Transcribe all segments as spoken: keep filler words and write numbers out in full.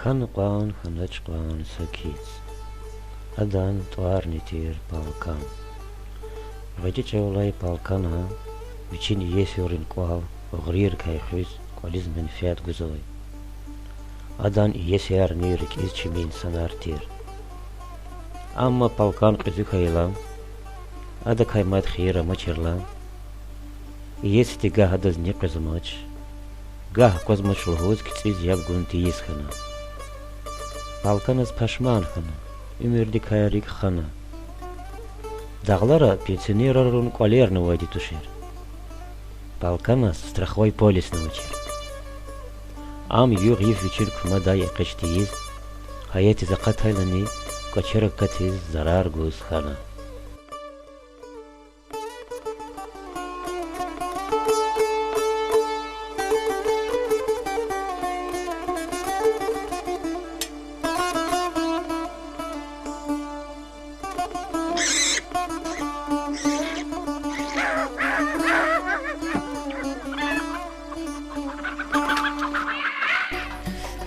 Хьана кьван, хьанач кьван са киц. Адан тӀварни тир Палкан. ГъвечӀи чӀавалай Палкана вичин иесивилерин кӀвал гъуьрерикай хуьз кӀвализ менфят гузвай. Адан иесиярни рикӀиз чими инсанар тир. Амма Палкан кьуьзуь хьайила, адакай мад хийир амачирла, иесиди гагь адаз ни къвезмач, гагь аквазмач лугьуз кицӀиз яб гун тийиз хьана. Палканаз пашман хьана, уьмуьрдикай рикӀ хана. Дагълара пенсионерарун кӀвалерни авайди тушир. Палканаз страховой полисни авачир. Ам югъ-йиф вичин кумадай экъечӀ тийиз, гьаятдиз акъатайлани, кӀвачер акатиз зарар гуз хьана.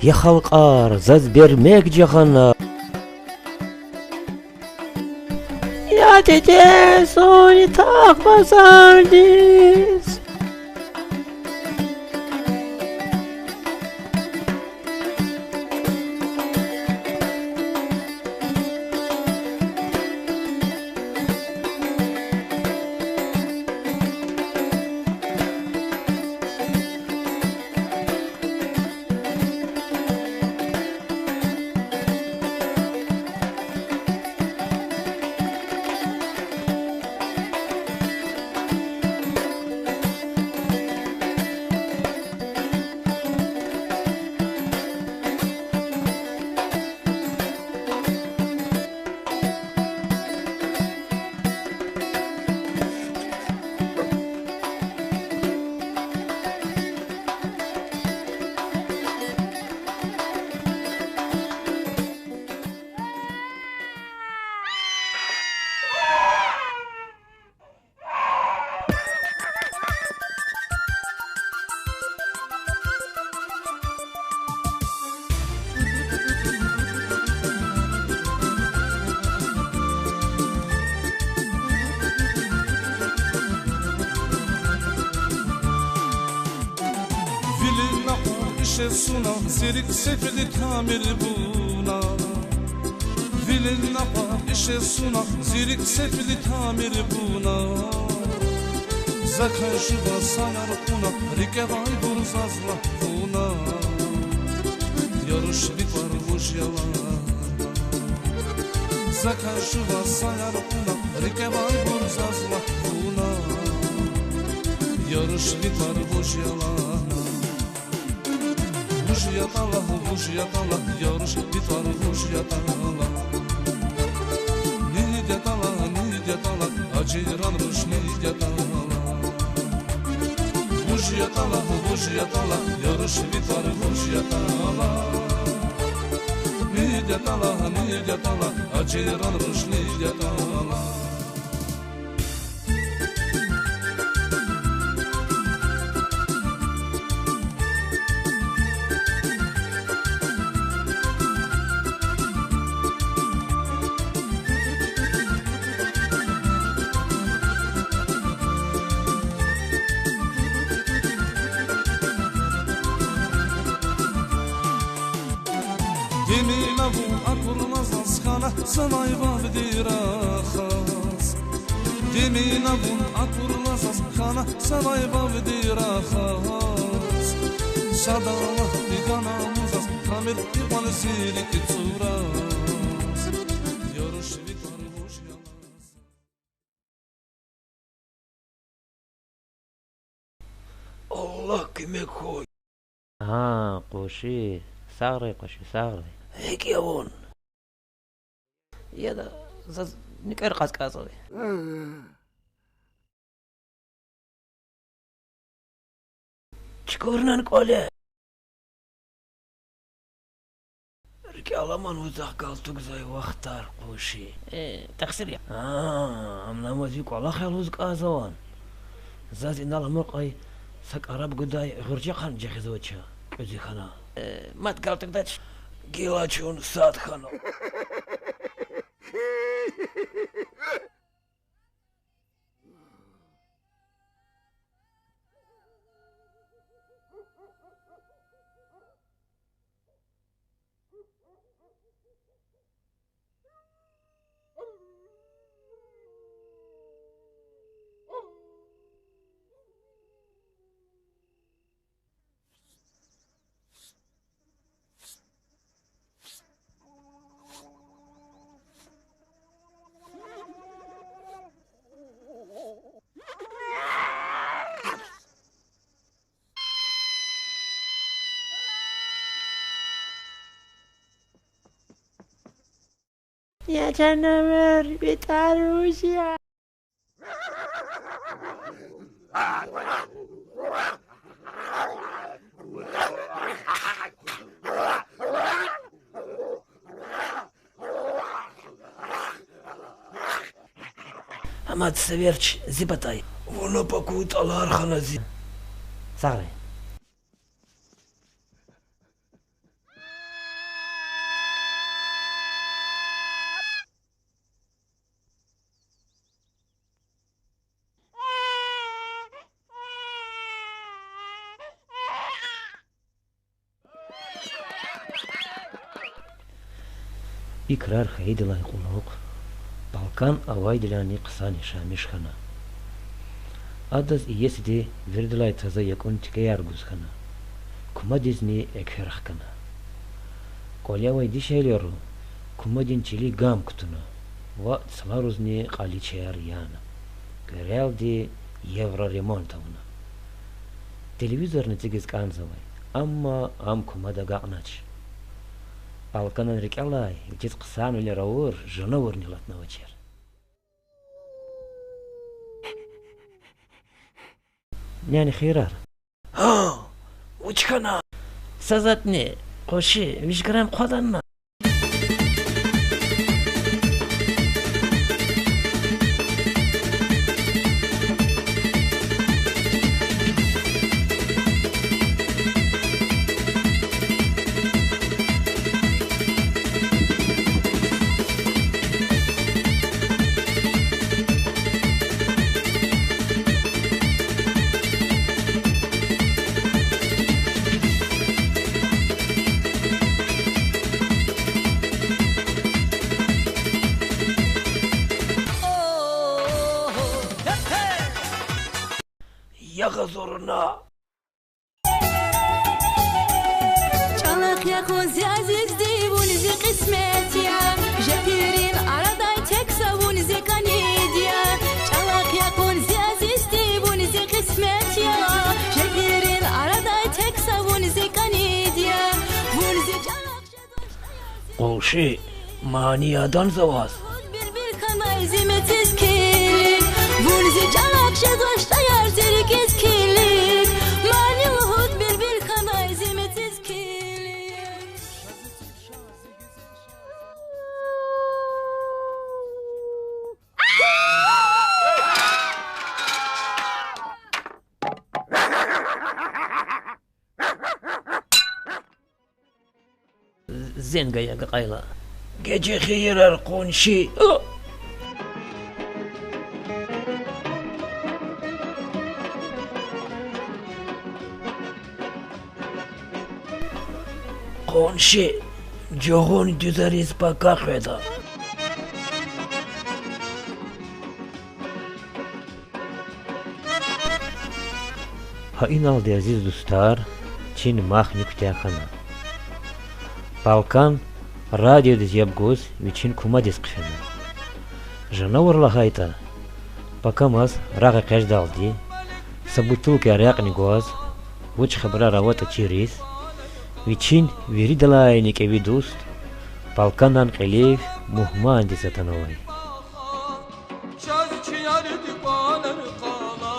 Я халкьар, заз бермек жагъана. Я диде, зун ятӀа базардиз. Вилин накъвар ишез суна, зи рикӀ сефиди тамир буна. Вилин накъвар ишез суна, зи рикӀ сефиди тамир буна. Закай жува са яр кьуна, рикӀевайбур заз лагь кьуна. Я руш, ви тӀвар вуж я лагьана. Закай жува са яр кьуна, рикӀевайбур заз лагь кьуна. Я руш, ви тӀвар вуж я лагьана. Вуж ятӀа лагь, вуж ятӀа лагь, я руш, ви тӀвар вуж ятӀа лагь. Ни ятӀа лагь, ни ятӀа лагь, ажиран руш, ни ятӀа лагь. Вуж ятӀа лагь, вуж ятӀа лагь, я руш, ви тӀвар вуж ятӀа лагь. Ни ятӀа лагь, ни ятӀа лагь, ажиран руш, ни ятӀа лагь. Гимина вун акурла заз, хьана завай вавди рахаз. Гимина вун акурла заз, хьана завай вавди рахаз. Садала гана вун заз, тамир икьван зи рикӀ цураз. Я руш, ви тӀвар вуж я лагьана. Аллагь куьмек хьуй. Гьа, къунши, сагърай, къунши, сагърай. ГьикӀ я вун? Яда, заз нуькӀвер кьаз кӀанзава. Чукурнан кӀвале. РикӀел аламан ваз захъ галтугзавай вахтар, къунши. Э, тахсир я. А, ам ламаз ви кӀвалах я лугьуз кӀанзавани? Заз инал амукьай са кӀараб гудай гъуьрчехъан жагъизвач, кьуьзуь хьана. Э, мад галтугдач. Гила чун сад хьана. Я жанавар, бетӀар вуж я? Амад, са верч зи патай. Вуна паку тӀалар хана зи. Сагърай. И крар хьайидалай кьулухъ Балкан авайдалайни хъсан яшамиш хьана. Адаз иесиди виридалай таза якӀун тикӀеяр гуз хьана. Кумадизни экв хьана. КӀвале авай дишегьлийри кумадин чилик гам кутуна ва цларузни кьаличаяр яна. КӀверелди евроремонт авуна. Телевизорни эцигиз кӀанзавай, амма ам кумада агакьнач. Балканан рикӀелай вичиз хъсанвилер авур жанавурни алатнавачир. Няни хийирар. Гьа, вуч хьана? Са затӀни, къунши, виш грамм хъваданна. Ягъа зурна. ЧӀалахъ яхъун зи азизди, вун зи кьисмет я, жегьилрин арадай тек са вун зи кӀанид я. ЧӀалахъ яхъун зи азизди, вун зи кьисмет я, жегьилрин арадай тек са вун зи кӀанид я. Вун зи чӀалахъ жезвач тӀаяр зи... Къунши, мани ядан за ваз. Билбил хьанай зи мециз килиг, вун зи чӀалахъ жезвач тӀаяр зи рикӀиз килиг. Мани лугьуз билбил хьанай зи мециз килиг. Зенг ая гьакӀайла. Геж хийирар, къунши. Къунши, жугъун дуьзариз пака къведа. Гьа иналди, азиз дустар, чин мах нуькте хьана. Балкан радиодиз яб гуз вичин кумадиз хъфена. Жанавур лагьайтӀа, пакамаз рагъ экъечӀдалди, са бутылка арякьни гваз, вуч хабарар аватӀа чириз, вичин виридалайни кӀеви дуст Балканан кьилив мугьмандиз атанвай. Чаз чи ярди кӀвалер къала.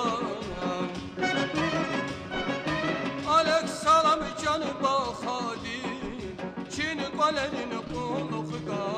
Алек салам, чан Бахадир, чин кӀвалерин кьулухъ гайи.